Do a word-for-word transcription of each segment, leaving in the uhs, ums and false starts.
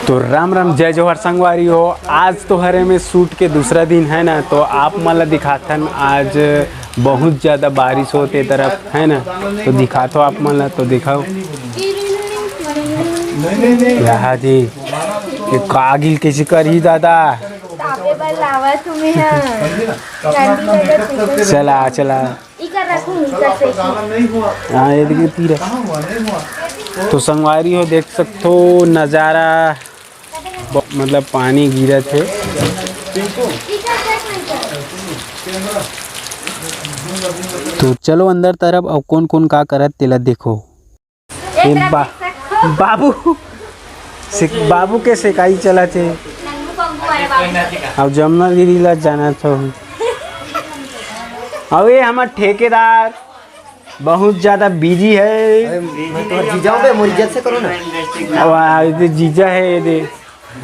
तो राम राम, जय जोहार संगवारी हो। आज तो हरे में शूट के दूसरा दिन है ना, तो आप मन ला दिखाथन आज बहुत ज़्यादा बारिश होत ए तरफ है ना, तो दिखाथो आप मन ला, तो दिखाओ। यहाँ जी, ये कागिल कैसे करही दादा। तापे बर लावा तुम्हें, हाँ। ठंडी लगे तुमको। चला, चला। इकर रखूं, इकर से। हाँ, ये देखिए तीर। तो संगवारी हो, देख सकथो नज़ारा, ब-, मतलब पानी गिरत हे। तो चलो अंदर तरफ, अउ कौन कौन का करत तेला देखो। ए बा-, बाबू से, बाबू के सेकाई चलत हे। अउ जमुना दीदी ला जाना तो। अउ ये हमर ठेकेदार बहुत ज्यादा बिजी है। अरे, मैं तो जीजा हूँ बे, मोर इज्जत से करो ना। अब आ, ये दे जीजा है, ये दे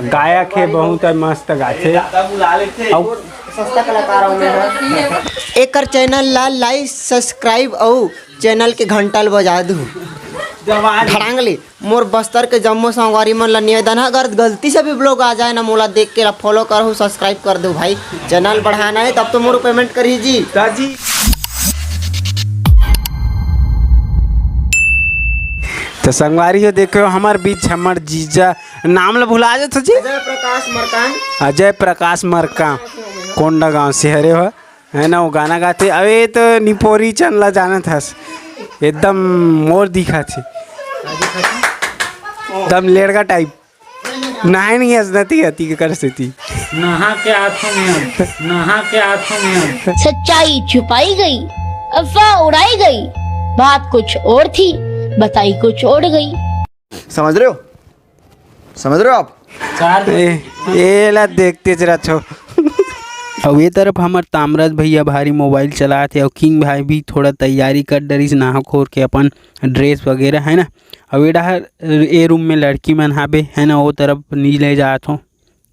गायक है, बहुत है, मस्त गाथे। अउ सस्ता कलाकार हूँ मैं। एकर चैनल ला लाइक, सब्सक्राइब अउ चैनल के घंटा ल बजा दू। जवान। धड़ांगली। मोर बस्तर के जम्मो संगवारी मन ला निवेदन है, अगर गलती से भी ब्लॉग आ जाए ना, मोला देख के ला फॉलो करहु, सब्सक्राइब कर दो भाई। चैनल बढ़ाना है तब तो मोर पेमेंट करी जी। दाजी। तो संगवारी हो, देखो हमर बीच हमर जीजा, नाम ला भुला जात हो जी? अजय प्रकाश मरकाम। अजय प्रकाश मरकाम। कोंडा गांव से हरे हो? है ना, वो गाना गाथे, "अबे तो निपोरी चन ला जानत हस, एकदम मोर दिखा थे, एकदम लेड़गा टाइप, नहाए नहीं हस, नती हती के कर सेती।" नहा के आथो मैं, नहा के आथो मैं। सच्चाई छुपाई गई, अफवाह उड़ाई गई, बात कुछ और थी, बताई कुछ और गई। समझ रहे हो? समझ रहे हो आप? चार ए, ए ला देखते जरा छो। अउ ये तरफ हमर तामराज भैया भारी मोबाइल चलात हे, अउ किंग भाई भी थोड़ा तैयारी कर डरिस, नहा खोर के अपन ड्रेस वगैरह है ना। अउ ये डहर ए रूम में लड़की मन हाबे है ना, वो तरफ नी ले जात हो,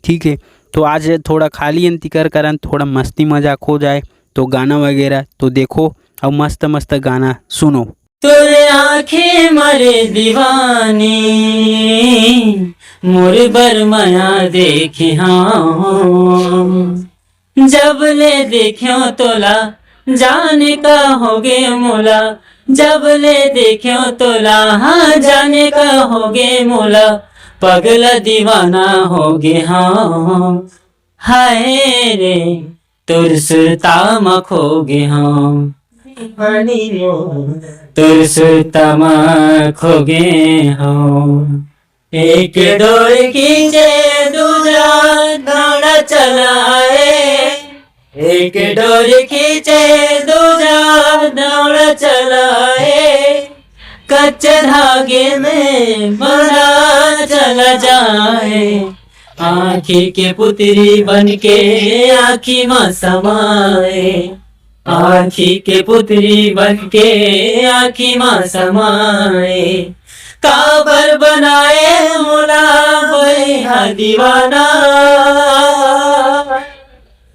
ठीक है। तो आज थोड़ा खाली अंतिकर करन, थोड़ा मस्ती मजाक हो जाए, तो गाना वगैरह तो देखो, अउ मस्त मस्त गाना सुनो। तोर आँखी मरे दीवानी, मोर बर मया देखे हाँ। जब ले देख्यो तोला, जाने का होगे मोला। जब ले देख्यो तोला, हाँ, जाने का होगे मोला। पगला दीवाना होगे हाँ। हाय रे, तोर सुरता म खो गे हंव। तोर सुरता म खो गे हंव। एक डोर खींचे दूजा दौड़ा चला आए। एक डोर खींचे दूजा दौड़ा चला आए। कच्चे धागे में बंधा चला जाए। आँखी के पुतरी बन के आँखी म समाए। आँखी के पुतरी बन के आँखी म समाए। काबर बनाए मोला बइहा दीवाना।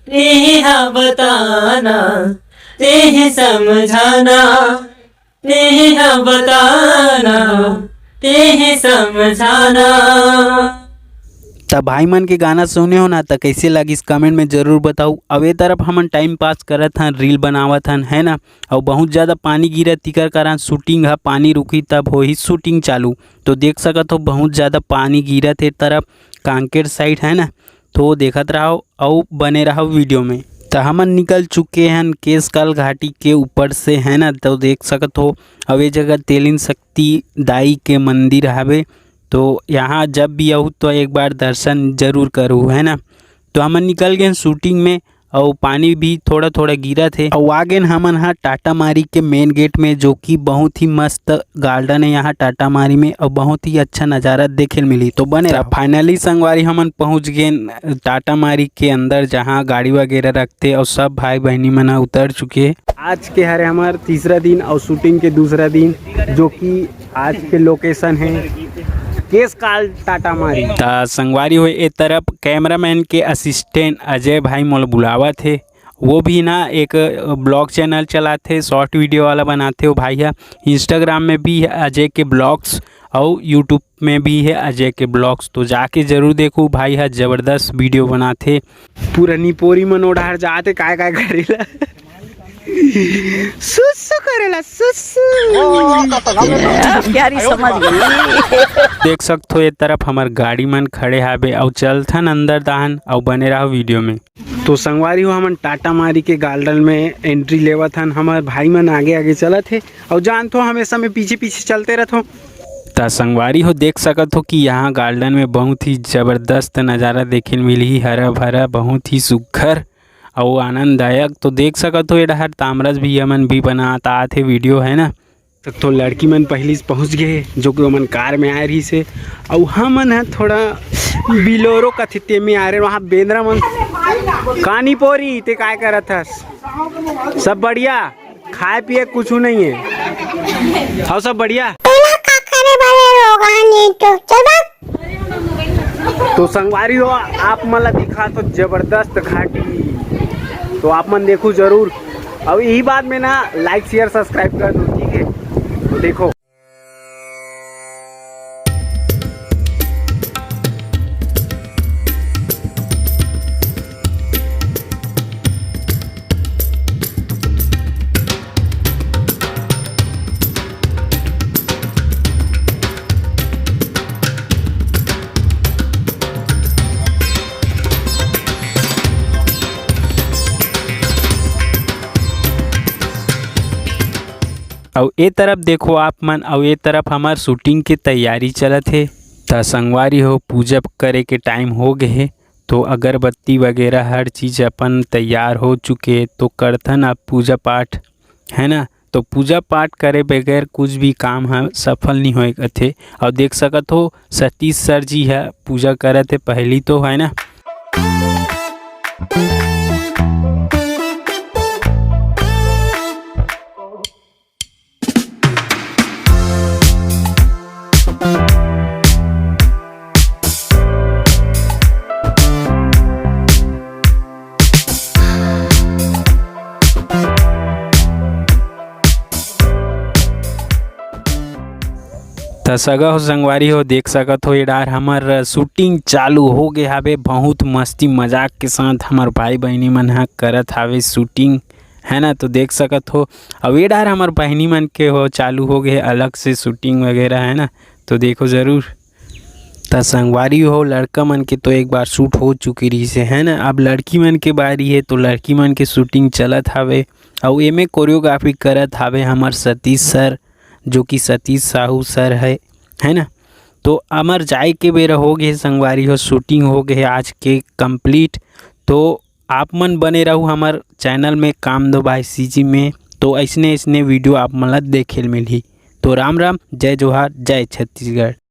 तेहा बताना, तेहे समझाना। तेहा बताना, तेहे समझाना। त भाई मन के गाना सुने हो ना, त कैसे लगिस, कमेंट में जरूर बताऊ। अब ए तरफ हमन टाइम पास करत हन, रील बनावत हन, है ना। अउ बहुत ज़्यादा पानी गिरत, तिकर कारण शूटिंग ह, पानी रुकी तब होही शूटिंग चालू। तो देख सकत हो, बहुत ज़्यादा पानी गिरत हे तरफ कांकेर साइड, है ना। तो देखत रहो अउ बने रहो वीडियो में। त हमन निकल चुके हन केशकाल घाटी के ऊपर से, है ना। तो देख सकत हो, अब ये जगह तेलिन शक्ति दाई के मंदिर हावे। तो यहाँ जब भी आहू तो एक बार दर्शन जरूर करू, है ना। तो हमन निकल गए शूटिंग में, अउ पानी भी थोड़ा-थोड़ा गिरत हे। अउ आ गेन हमन ह टाटामारी के मेन गेट में, जो कि बहुत ही मस्त गार्डन हे यहाँ टाटामारी में, अउ बहुत ही अच्छा नजारा देखे ल मिली। तो बने रहो। फाइनली संगवारी, हमन पहुँच गेन टाटामारी के अंदर, जहाँ गाड़ी वगैरह रखथे, अउ सब भाई बहिनी मन ह उतर चुके हे। आज के हरे हमर तीसरा दिन अउ शूटिंग के दूसरा दिन, जो कि आज के लोकेशन हे केशकाल टाटामारी। त संगवारी हो, ए तरफ कैमरामैन के असिस्टेंट अजय भाई मोला बुलावत हे, वो भी ना एक, अ, vlog channel चलाथे, short video वाला बनाथे वो भाई ह। Instagram में भी है अजय के vlogs, अउ YouTube में भी है अजय के vlogs। तो जाके जरूर देखो, भाई ह जबरदस्त video बनाथे। पूरा निपोरी मन ओ डहर जाथे, काय काय करेला। सुसु करेला, सुसु। अब क्या रही, समझ गई। देख सकथो, ये तरफ हमर गाड़ी मन खड़े हाबे, अउ चलथन अंदर दाहन, अउ बने रहो video में। तो संगवारी हो, हमन टाटा मारी के garden में entry लेवत हन। हमर भाई मन आगे आगे चलत हे, अउ जानथो, हमेशा में पीछे पीछे चलते रहथो। त संगवारी हो, देख सकत हो कि यहाँ garden में बहुत ही जबरदस्त नज़ारा देखे ल मिलही, हरा भरा, बहुत ही सुघर अउ आनंददायक। तो देख सकत हो, ए डहर तामरस भैया मन भी बनात आत हे video, है ना। तो लड़की मन पहली से पहुँच गए हे, जो कि ओमन कार में आए रहिस हे, अउ हमन ह थोड़ा बिलोरो कथे ते में आए रहे, वहाँ बेंदरा मन। कानी पोरी, ते काय करत हस? सब बढ़िया? खाए पिए कुछ नहीं है। अउ सब बढ़िया? तोला का करे वाले लोग आने तो चल भाग। तो संगवारी हो, आप मन ला दिखा तो जबरदस्त घाटी। तो आप मन देखो जरूर, अउ यही बाद में ना like share subscribe कर दो, ठीक है? तो देखो। अउ ए तरफ देखो आप मन, अउ ए तरफ हमर shooting के तैयारी चलत हे। त संगवारी हो, पूजा करे के time हो गे हे, तो अगरबत्ती वगैरह हर चीज अपन तैयार हो चुके, तो करथन अब पूजा पाठ, है ना। तो पूजा पाठ करे बगैर कुछ भी काम ह सफल नहीं होए कथे। अउ देख सकत हो, सतीश सर जी ह पूजा करत हे पहली तो, है ना। त सगा हो संगवारी हो, देख सकत हो, ये डार हमर shooting चालू हो गे हावे। बहुत मस्ती मजाक के साथ हमर भाई बहिनी मन ह करत हावे shooting, है ना। तो देख सकत हो, अब ये डार हमर बहिनी मन के हो चालू हो गे अलग से shooting वगैरह, है ना। तो देखो जरूर। त संगवारी हो, लड़का मन के तो एक बार shoot हो चुकी रहिस हे, है ना। अब लड़की मन के बारी हे, तो लड़की मन के shooting चलत हावे। अउ एमे choreography करत हावे हमर सतीश सर, जो कि सतीश साहू सर है, है ना। तो हमर जाए के बेरा हो गे संगवारी हो, shooting हो गे आज के complete। तो आप मन बने रहू हमर channel में काम दो भाई सीजी में, तो ऐसने ऐसने video आप मन ला देखे ल मिलही। तो राम राम, जय जोहार, जय छत्तीसगढ़।